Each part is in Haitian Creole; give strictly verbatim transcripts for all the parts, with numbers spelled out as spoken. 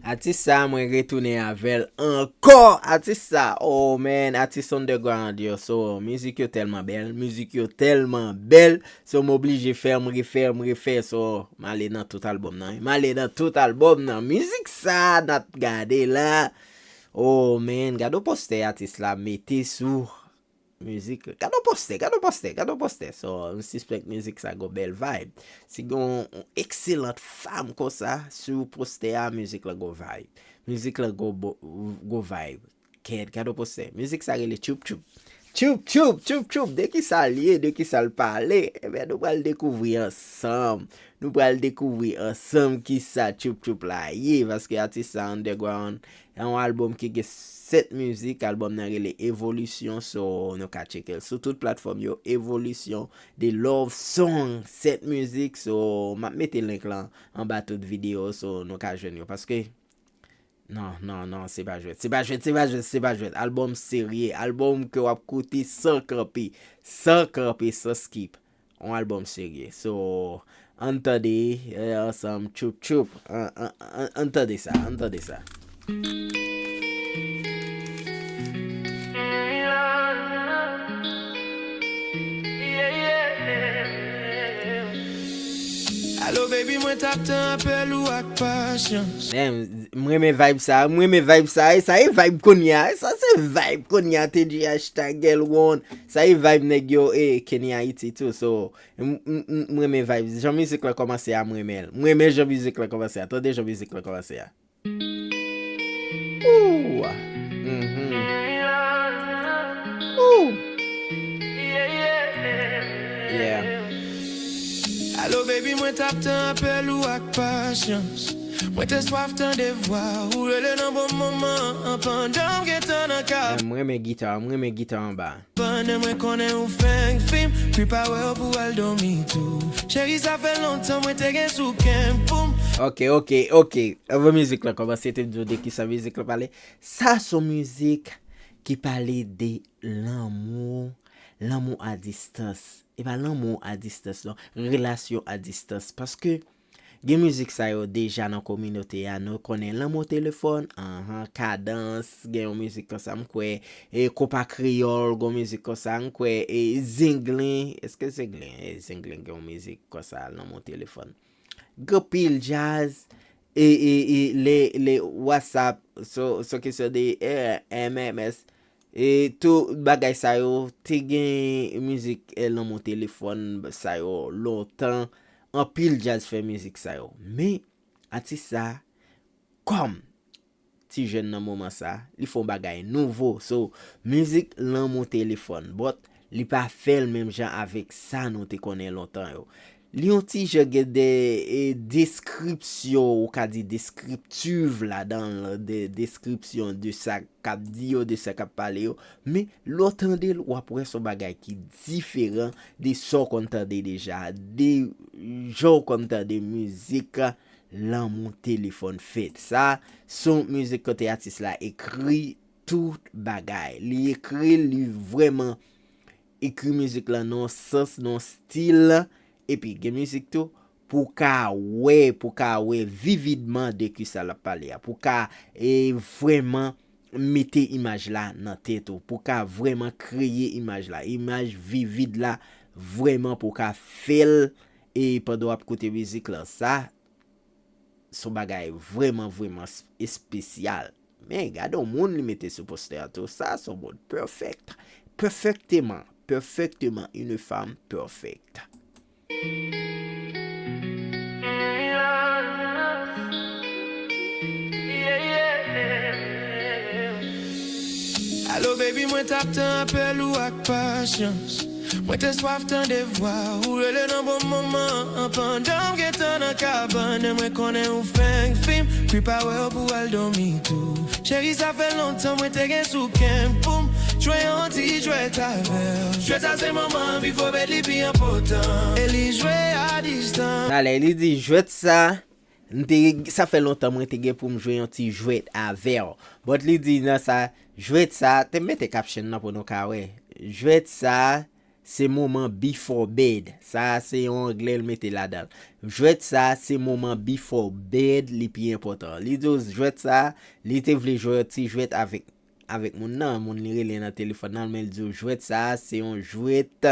Atis sa, mwen retounen avè l ankò. Atis sa, oh man, atis underground yo. So, mizik yo tèlman bèl, mizik yo tèlman bèl. So, m oblije fè, m refè, m refè. So, m ale nan tout albòm nan. M ale nan tout albòm nan. Mizik sa, n ap gade la. Oh man, gade yon postè atis la mete sou mizik. Gade yon postè, gade yon postè, gade yon postè. So, m sispèk mizik sa gon bèl vibe. Si gon yon ekselant fanm konsa sou postè a, mizik lan gon vibe. Mizik lan gon bo- gon vibe. Kèt, gade yon postè. Mizik sa rele Tchoup Tchoup. Tchoup Tchoup, Tchoup Tchoup. De ki sa l ye, de ki sa l pale? Ebyen, nou pral dekouvri ansanm. Nou pral dekouvri ansanm ki sa Tchoup Tchoup la ye, paske atis sa underground. Yon albòm ki gen sèt mizik, albòm nan rele Evolisyon, so nou ka tcheke l sou tout platfòm yo, Evolisyon, de love song, sèt mizik, so m ap mete link lan anba tout videyo, so nou ka jwenn yo, paske, non, non, non, se pa jwèt, se pa jwèt, se pa jwèt, se pa jwèt, albòm serye, albòm ke w ap koute san kanpe, san kanpe, san skip. Yon albòm serye. So, ann tande, eh, ansanm, Tchoup Tchoup. Ann, ann, ann, ann tande sa, ann tande sa. Alo, baby, mwen t ap tann apèl ou ak pasyans. Damn, m renmen vibe sa, m renmen vibe sa, e sa e vibe kounye a, e sa se vibe kounye a, T G hashtag Girl One. Sa e vibe nèg yo, e Kenny Haiti tou, so, m, m, m, m renmen vibe. Jan mizik lan kòmanse a, m renmen l. M renmen jan mizik lan kòmanse a. Tande jan mizik lan kòmanse a. Ooh. Mhm. Ooh. Yeah. Alo, baby, mwen t ap tann apèl ou ak pasyans. Mwen te swaf tande vwa ou rele nan bon moman an, pandan m gentan nan kab. Mwen renmen gita, mwen renmen gita anba. Pandan mwen konnen ou fenk fim, prepare w pou al dòmi tou. Cheri, sa fè lontan mwen te gen sou kè m pou m. Ok, ok, ok. Anvan mizik lan kòmanse, te m di w de ki sa mizik lan pale. Sa se yon mizik ki pale de lanmou, lanmou a distans. E pa lanmou a distans, non. Relasyon a distans. Paske gen mizik sa yo deja nan kominote a, nou konnen lanmou telefòn, anhan, kadans, gen yon mizik konsa, m kwè, e konpa kreyòl, gon mizik konsa, m kwè, e zenglen, èske zenglen, e zenglen gen yon mizik konsa, lanmou telefòn. Gen pil djaz, e, e, e, le, le WhatsApp, so, so kesyon de, e, M M S, e tout bagay sa yo, te gen mizik, e, lanmou telefòn sa yo lontan, anpil djaz fè mizik sa yo. Men, atis sa, kòm ti jèn nan moman sa, li fè yon bagay nouvo. So, mizik lanmou telefòn, but li pa fè l menm jan avèk sa nou te konnen lontan yo. Li yon ti jan gen de, e, deskripsyon, ou ka di deskriptif ladan l, de, deskripsyon de sa k ap di yo, de sa k ap pale yo. Men, lè w tande l, w ap wè se yon bagay ki diferan de sa w konn tande deja, de jan w konn tande mizik lanmou telefòn fèt. Sa, se yon mizik kote atis la ekri tout bagay. Li ekri, li vrèman ekri mizik lan nan yon sans, nan yon stil, epi gen mizik tou, pou w ka wè, pou w ka wè vividman de ki sa l ap pale a, pou w ka, e, vrèman mete imaj la nan tèt ou, pou w ka vrèman kreye imaj la, imaj vivid la, vrèman pou w ka fè l, e pandan w ap koute mizik lan. Sa, se yon bagay vrèman, vrèman s-, espesyal. Men, gade yon moun li mete sou postè a tou. Sa, se yon moun perfect. Perfectement. Perfectement. Une femme perfecte. Alo, baby, mwen t ap tann apèl ou ak pasyans. Mwen te swaf tande vwa ou rele nan bon moman an, pandan m gentan nan kabann, mwen konnen ou fenk fim, prepare w pou al dòmi tou. Cheri, sa fè lontan mwen te gen sou kè m pou m jwe yon ti jwèt avè w. Jwèt sa se moman an bifo bed li pi enpòtan, e li jwe a distans. Talè li di jwèt sa, m te, sa fè lontan mwen te gen pou m jwe yon ti jwèt avè w. But li di nan sa, jwèt sa, te mete caption nan pou nou ka wè. Jwèt sa, Se moman before bed. Sa a se yon anglè l mete ladan l. Jwèt sa a se moman before bed li pi enpòtan. Li di w jwèt sa a, li te vle jwe yon ti jwèt avèk, avèk moun nan, moun li rele nan telefòn nan, men l di w jwèt sa a se yon jwèt,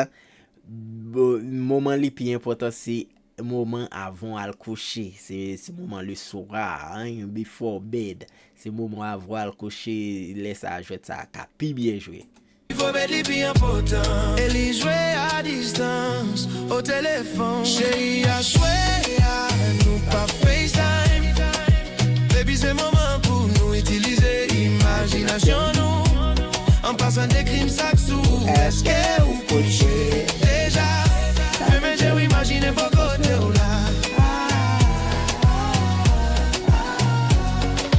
bo- moman li pi enpòtan se moman avan w al kouche. Se, se moman le soir, hein, before bed. Se moman avan w al kouche, lè sa a jwèt sa a ka pi byen jwe. Fò bèt li pi enpòtan. E li jwe a distans, o telefòn. Cheri, aswè a, nou pa FaceTime. Baby, se moman pou nou itilize imajinasyon nou. An pasan, dekri m sa k sou ou. Èske ou kouche deja? Fèmen je w, imajine bò kote w la.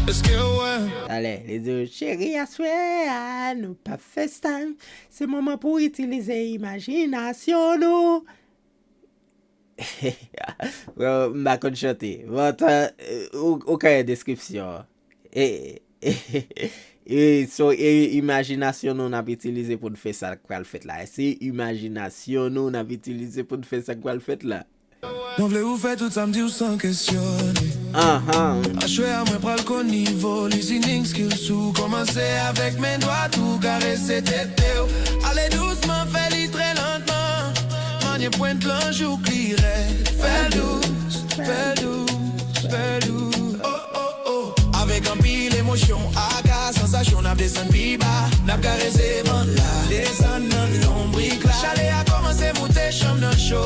Èske w wè? Talè, li di w, cheri, aswè a, nou pa FaceTime. Se moman pou w itilize imajinasyon nou. Bro, m pa konn chante. Bon, tan, ou, ou ka wè deskripsyon an. E, e, so, e imajinasyon nou n ap itilize pou n fè sa k pral fèt la. Se imajinasyon nou n ap itilize pou n fè sa k pral fèt la. Mwen vle ou fè tout sa m di w san kesyone. Aham. Aswè a mwen pral konn nivo listening skills ou. Kòmanse avèk men dwat ou, karese tete w. Ale dousman, fè li trè lantman. Manye pwent lan jouk li rèd. Fè l dous, fè l dous, fè l dous. Oh, oh, oh. Avèk anpil emosyon, aka sansasyon, n ap desann pi ba. N ap karese vant la, desann nan lonbrik la. Chalè a kòmanse moute, chanm nan cho.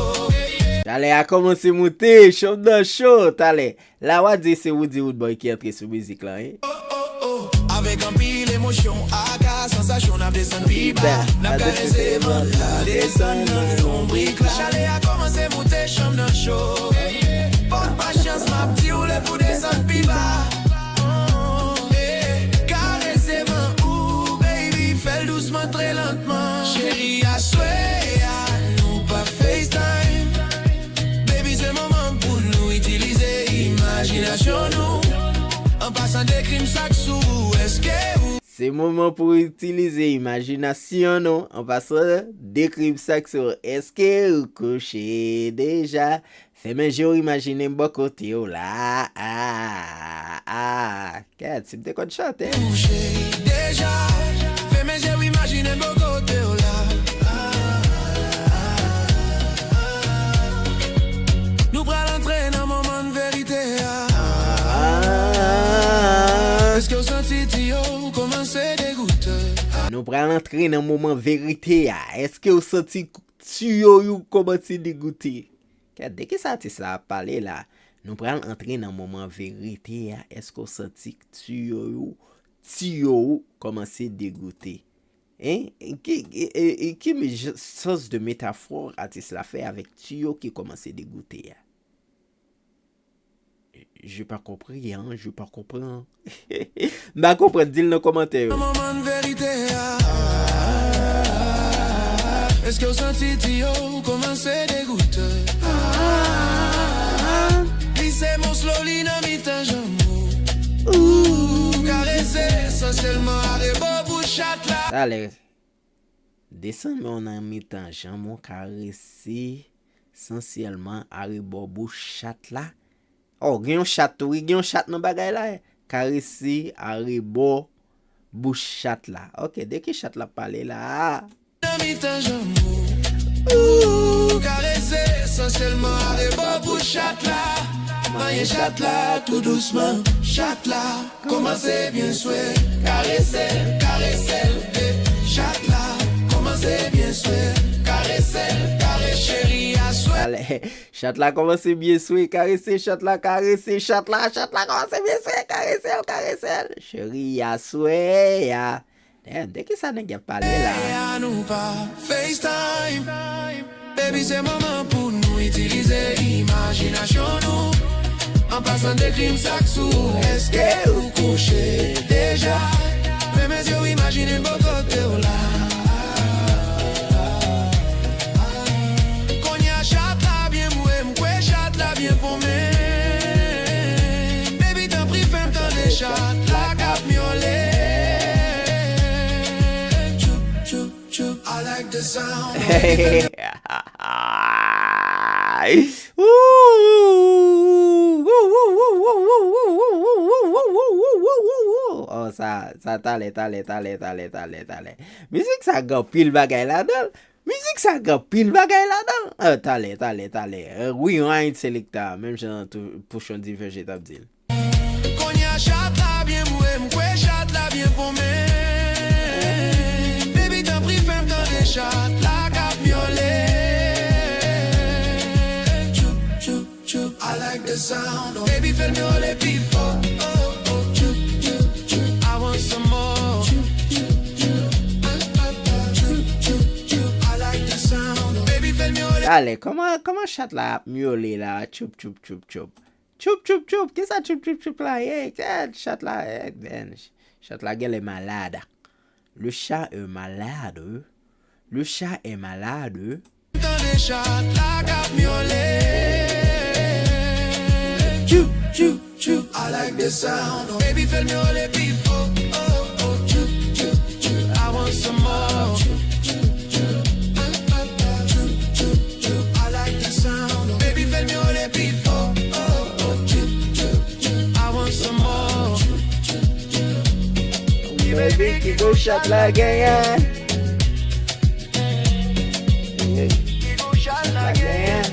Chalè a kòmanse moute, chanm nan cho. Talè, la w a di se Roody Roodboy ki antre sou mizik la, wi. Oh, oh, oh. Avèk anpil emosyon, aka sansasyon, n ap desann pi ba. N ap karese vant la, desann nan lonbrik la. Chalè a kòmanse moute, chanm nan cho. Pran pasyans, m ap di w lè pou desann pi ba. Oh, eh. Karese vant ou, baby, fè l dousman, trè lantman. Cheri, aswè a, nou pa FaceTime. Baby, se moman pou nou itilize imajinasyon nou. An pasan, dekri m sa k sou ou, èske ou Se moman pou itilize imajinasyon nou. An pasan, dekri m sa k sou ou. Èske ou kouche deja? Fèmen je w, imajine m bò kote w la. Ah, ah. Kèt, si m te konn chante. Kouche deja. Fèmen je w, imajine m bò kote w la. Nou pral antre nan moman verite a. Ah. Èske w santi tiyo ou kòmanse degoute? Nou pral antre nan moman verite a. Èske w santi tiyo ou kòmanse degoute? Kèt, de kisa atis la ap pale la? Nou pral antre nan moman verite a. Èske w santi tiyo ou, tiyo ou kòmanse degoute? Hein? Ki, e, e, e, ki me- j- sans de metafò atis la fè avèk tiyo ki kòmanse degoute a? Je pa konpri, hein, je pa konpran. M pa konprann, di l nan kòmantè yo. Moman verite a. Èske w santi tiyo ou kòmanse degoute? Glise mouch loli nan mitan janm ou. Ou karese sansyèlman arebò bouch chat la. Talè. Desann men w nan mitan janm ou, karese sansyèlman arebò bouch chat la. Oh, gen yon chat tou, wi, gen yon chat nan bagay la. Karese arebò bouch chat la. Ok, de ki chat la ap pale la a? Nan mitan janm ou. Ou karese sansyèlman arebò bouch chat la. Manyen chat la tou dousman. Chat la kòmanse byen swe. Karese l, karese l, eh. Chat la kòmanse byen swe. Karese l, karese cheri a swe. Talè, chat la kòmanse byen swe. Karese chat la, karese chat la. Chat la kòmanse byen swe. Karese l, karese l. Cheri a swe a. Damn, de kisa nèg y ap pale la? Lè a nou pa FaceTime. Baby, se moman pou nou itilize imajinasyon nou. An pasan, dekri m sa k sou ou. Èske ou kouche deja? Fèmen je w, imajine m bò kote w la. Kounye a, chat la byen boure, m kwè chat la byen ponmen. Baby, tanpri, fè m tande chat la k ap myole. Tchoup, tchoup, tchoup. I like the Oh, sa, sa talè, talè, talè, talè, talè, talè. Mizik sa gen pil bagay ladan l. Mizik sa gen pil bagay ladan l. Ah, talè, talè, talè. Eh, rewind selector. Menm jan tou, Pouchon Divèje t ap di l. Kounye a chat la byen boure, m kwè chat la byen fòme. Baby, tanpri, fè m tande chat la k ap myole. Tchoup, tchoup, tchoup, I like the sound. Baby, fè l myole pi fò. Oh, oh, tchoup, tchoup, tchoup, I want some more. Tchoup, tchoup, tchoup, ah, ah, ah. Tchoup, tchoup, tchoup, I like the sound. Baby, fè l myole. Talè, kòman, kòman chat la ap myole la? Tchoup, tchoup, tchoup, tchoup. Tchoup, tchoup, tchoup. Kisa tchoup, tchoup, tchoup la ye? Eh, chat la, eh, ben, chat la genlè malad. Le chat est malade. Le chat est malade. Tande chat la k ap myole. Tchoup, tchoup, tchoup, I like the sound. Baby, fè l myole pi fò. Oh, oh, tchoup, tchoup, tchoup, I want some more. Tchoup, tchoup, tchoup, ah, ah, ah. Tchoup, tchoup, tchoup, I like the sound. Baby, fè l myole pi fò. Oh, oh, tchoup, tchoup, tchoup, I want some more. Baby, ki gwo chat la genyen? Ki gwo chat la genyen?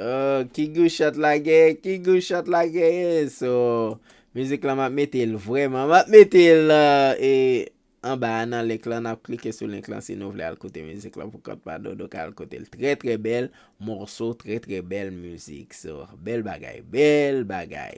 Oh, ki gwo chat la genyen? Ki gwo chat la genyen? So, mizik la, m ap mete l vrèman. M ap mete l, eh, e, anba a nan link lan. N ap klike sou link lan si nou vle al koute mizik lan pou kont pa nou. Nou ka al koute l. Trè, trè bèl mòso, trè, trè bèl mizik. So, bèl bagay, bèl bagay.